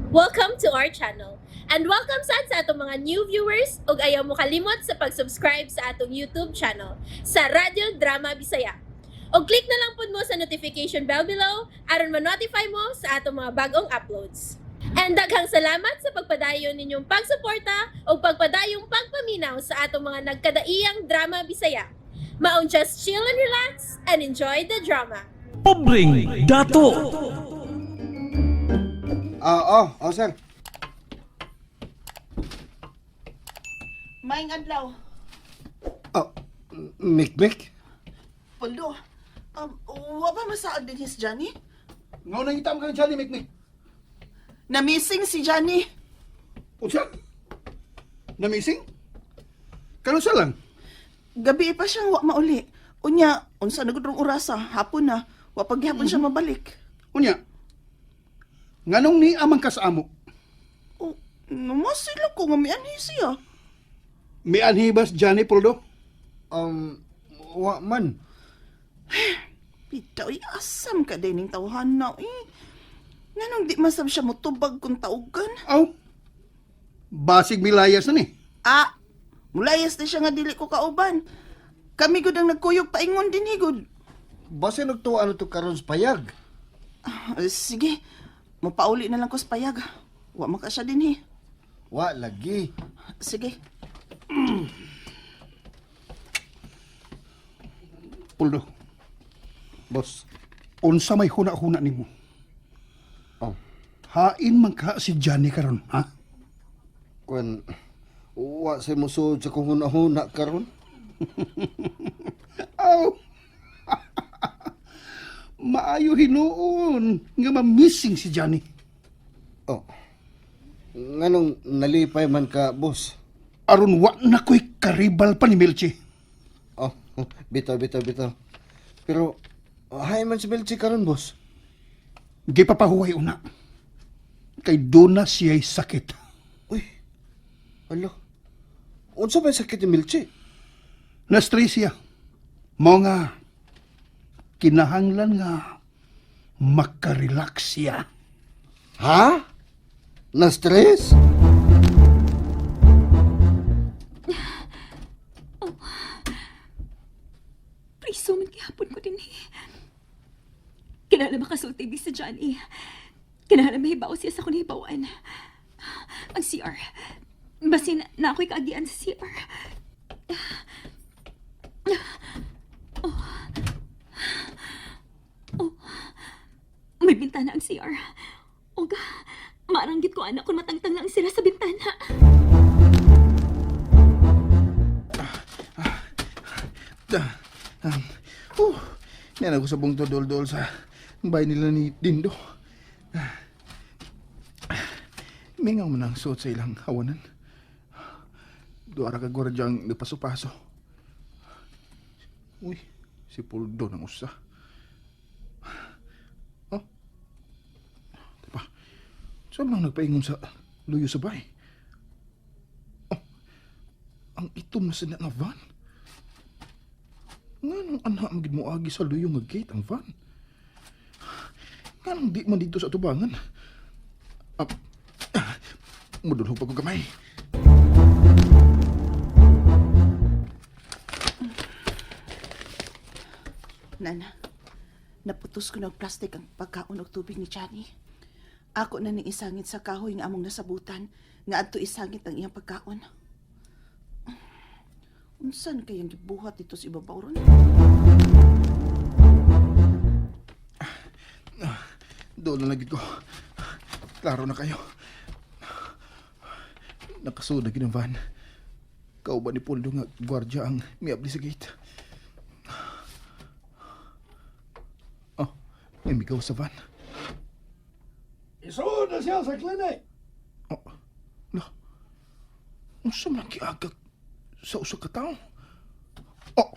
Welcome to our channel. And welcome sad sa atong mga new viewers ug ayaw mo kalimot sa pag-subscribe sa atong YouTube channel sa Radyo Drama Bisaya. Og click na lang pud mo sa notification bell below aron ma-notify mo sa atong mga bagong uploads. And daghang salamat sa pagpadayon ninyong pagsuporta ug pagpadayong pagpaminaw sa atong mga nagkadaiyang drama Bisaya. Maong just chill and relax and enjoy the drama. Pobreng Dato. Ah, oh, oh, sir. Maing adlaw. Oh, Mikmik? Poldo, wa ba masaag din his Johnny? Nga nang itam ka Johnny, Mikmik. Na-missing si Johnny. Unsa? Na-missing? Kanunsa lang? Gabi pa siyang wa mauli. Unya, unsa na gud rong orasa, hapon na. Wa paghapon siya mabalik. Unya. Nganong ni amang ka sa amo? Oh, namasila ko nga mianhi siya. Mianhi ba si Johnny, Poldo? Wa man. Bitaw, asam ka din ning tawhan na eh. Nganong di masab siya motubag kung taugan? Aw. Basig milayas na ni. Ah, mulayas na siya nga dili ko kauban. Kami gud ang nagkuyog paingon din higod. Basta nagtuwa ano to karon sa payag. Ah, sige, mapauli na lang ko sa payag. Wa man ka siya din eh. Wa lagi. Sige. Poldo, Boss. Unsa may huna-huna nimo? Oh, Hain man ka si Johnny karon, ha? kwan wa say musuod sa kong huna-huna karon. Aw. Maayo hinuon nga ma-missing si Johnny. Oh. Nganong nalipay man ka, boss? Aron wa na ko'y karibal pa ni Melchie. Oh, bitaw, bitaw, bitaw. Pero hay man si Melchi karon, boss. Gipapahuway una. Kay doon na siya'y sakit. Uy. Alo. Unsa may sakit ni Melchi? Na-stress siya. Mao nga, kinahanglan nga makarelax siya. Ha? Na-stress? Priso man gihapon ko din eh. Kinahanglan makasulti bi si Johnny. Kinahanglan mahibaw siya sa akong hibawan. Ang CR. Basin na ako'y kaagian sa CR. Oh. Oh. May bintana ang CR. Oga, maranggit ko anak kung matangtang lang sila sa bintana. Uh, yan ako sa buong dol-dol sa bahay nila ni Dindo. Mingaw man ang suot sa ilang hawanan. Duara ka gwardiya ang nagpaso-paso. Uy, si Puldo ng usa. Oh. Diba? Saan lang nagpaingon sa luyo sa bahay? Oh, ang itom na sina nga van. Nganong anak magid mo agi sa luyo nga gate ang van? Nganong di man dito sa tubangan? Ah, ah, mudulhog pa ko gamay. Nana, naputos ko ng plastic ang pagkaon og tubig ni Johnny. Ako na ning isangit sa kahoy nga among nasabutan nga adto isangit ang iyang pagkaon. Unsan kayang gibuhat dito sa ibabaw ron? Doon na lagi ko. Klaro na kayo. Nakasud na gid ang van. Kauban ni Poldo nga gwardya ang miabli sa gate. Oh, may migaw sa van. Isuod na siya sa clinic. Oh, la. Unsa man giagak sa usa ka tawo? Oh.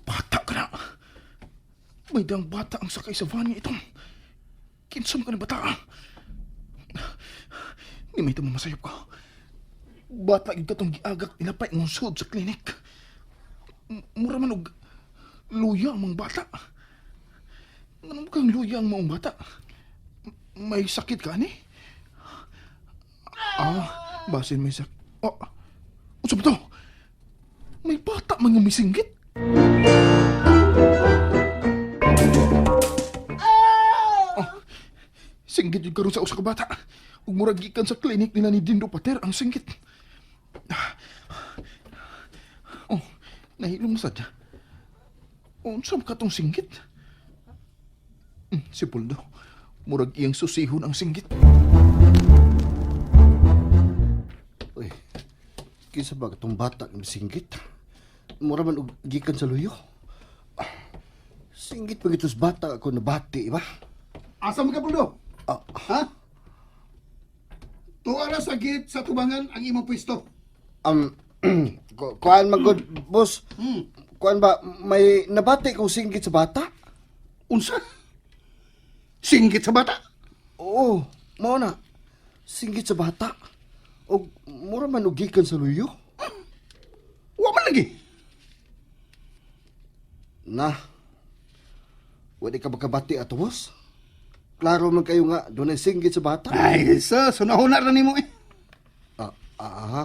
Bata ka na. May dang bata ang sakay sa van nga itong. Kinsa man ka ng bata? Ni may tumamasayop ko. Bata gyud katong giagak nilapay ng sud sa klinik. Mura man og luya ang mga bata. Ngano kang luya ang maong bata? May sakit ka ani? Ah, basin may sak. Oh, unsa ba to? May bata man nga misinggit. Oh, singgit yung karon sa usa ka bata. Ug murag gikan sa klinik nila ni Dindo Pater ang singgit. Oh, nahilom na sad. Unsa ba katong singgit? Si Poldo, murag iyang susihon ang singgit. Uy, kinsa ba katong bata nga singgit? Mura man og gikan sa luyo. Ah, singgit pa gitos bata ako nabati ba? Asa mo ka, Puldo? Ah, Ha? Tuwa ra sa gate sa tubangan ang imong pwesto. Kuan man gud, boss. Kuan ba may nabati kong singgit sa bata? Unsa? Singgit sa bata? Oo, mao na. Singgit sa bata. Og mura man og gikan sa luyo. Wa man lagi. Na. Wala ka makabati ato, boss. Klaro man kayo nga, doon ay singgit sa bata. Ay, sa sunahuna ra nimo eh. Ah, aha.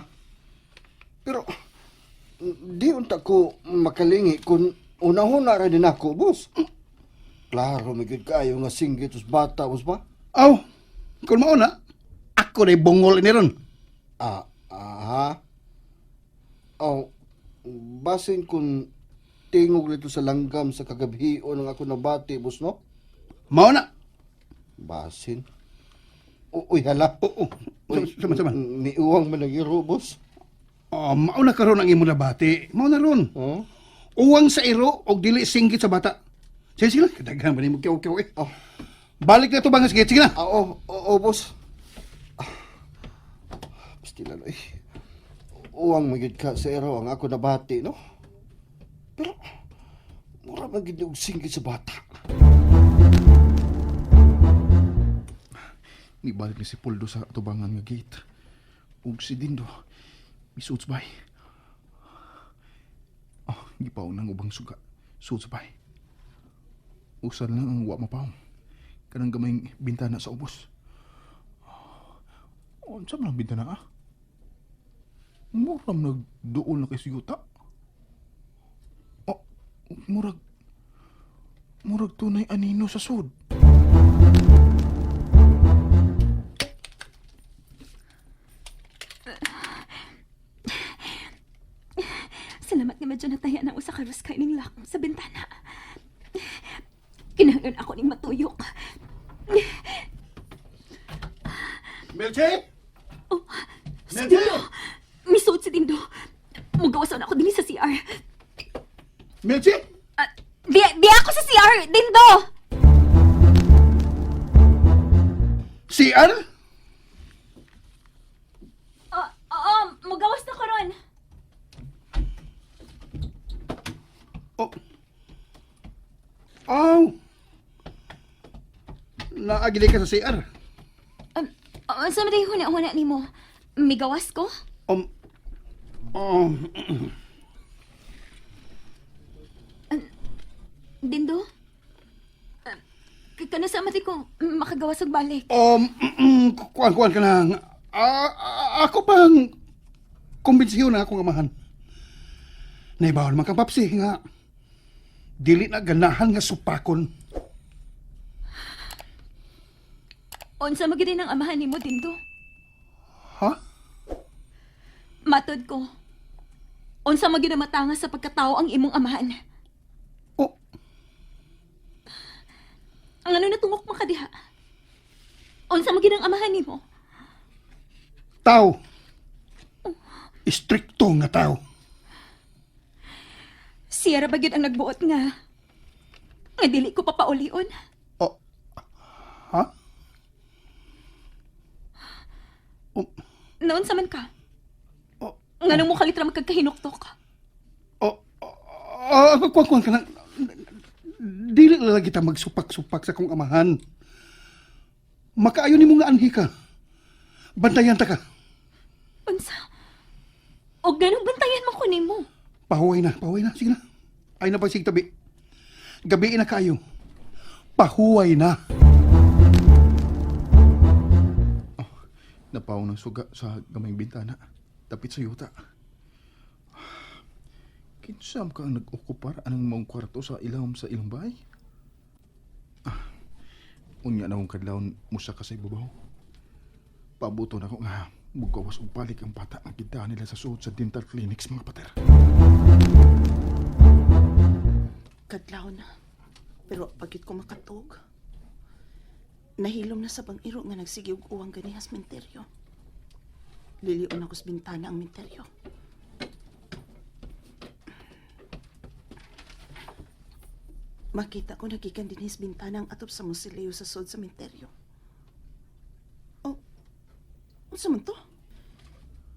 Pero, di unta ko makalingi kung unahuna ra din ako, boss. Klaro, may gud kayo nga singgit sa bata, boss ba? Aw, kung mao na, ako na bungol ni ron. Ah, aha. Oh, basin kung tingog nito sa langgam sa kagabhion ang ako nabati, boss, no? Mao na. Basin. Uy, hala. Oo. Uy, Sama sama. Niuwang man ang iro, boss. Oh, mao na karon ang imong nabati. Mao na ron. Huh? Uwang sa iro og dili singgit sa bata. Sige, sige lang. Kadaghan ba nimo kiyaw-kiyaw eh. Oh. Balik na tubangan sa gate. Sige na. Ah, oo, oo, boss. Ah, pastila na eh. Uwang magyud ka sa ero ang ako nabati, no? Pero, mura man gyud og singgit sa bata. Nibalik ni si Poldo sa atubangan nga gate. Ug si Dindo, misuot bay. Oh, gipaw nang ubang suga. Suot bay. Usan lang ang wa mapaw. Kanang gamayng bintana sa ubos. Oh, unsa man ang bintana ah? Muram nagduol na kay siyuta. Oh, murag murag tunay anino sa sud. Salamat nga medyo nataya ng usa ka ruskay ning lock sa bintana. Kinahanglan ako ning matuyok. Melche! Oh, si Dindo. Misuot si Dindo. Mugawasan ako dinhi sa CR. Melche! Ah, di ako sa CR, Dindo! CR? Ah, oo, mugawas na ko ron. Oh. Aw. Naagili ka sa CR. Sa um, man huna-huna nimo? Migawas ko? Um, um, Dindo? Kana sa mati ko makagawas og balik. Kuan kuan ka lang. Ah, ah, ako pang kumbinsiyon na akong amahan. Naibawal man kang papsi nga. Dili na ganahan nga supakon. Unsa man gyud ang amahan nimo, Dindo? Ha? Matod ko. Unsa man gyud ang matanga sa pagkatao ang imong amahan. Oh, Ang ano natungok man ka diha? Unsa man gyud ang amahan nimo? tao. Istrikto nga tao. Siya ra ba gyud ang nagbuot nga nga dili ko papaulion? Oh. Ha? Oh, Noon sa man ka? oh, Nganong mo kalit ra magkagkahinuktok? oh, oh, kuan kuan ka lang. Dili na lang kita magsupak-supak sa kong amahan. Makaayo nimo nga anhi ka. Bantayan ta ka. Unsa? O ganong bantayan man ko nimo? Pahuway na, pahuway na. Sige na. Ay na pagsig tabi. Gabi na kayo. Pahuway na. Napaw ng suga sa gamayng bintana. Dapit sa yuta. Kinsam ka ang nag-okupar anang maong kwarto sa ilawom sa ilang bahay? Ah, unya na akong kadlawon musa ka sa ibabaw. Pabuto na ko nga mugawas og balik ang bata nga kita nila sa suod sa dental clinics, mga pater. Kadlaw na. Pero pagit ko makatug. Nahilom na sa bang-iro nga nagsige og uwang ganihas menteryo. Lilion ako sa bintana ang menteryo. Makita ko nagikan dinhi sa bintana ang atop sa musileo sa sod sa menteryo. Oh, unsa man to?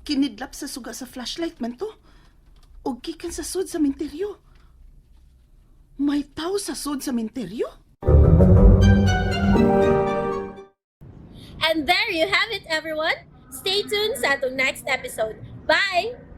Kinidlap sa suga sa flashlight man to. O gikan sa sod sa menteryo. May tao sa sod sa menteryo? And there you have it, everyone. Stay tuned sa atong next episode. Bye!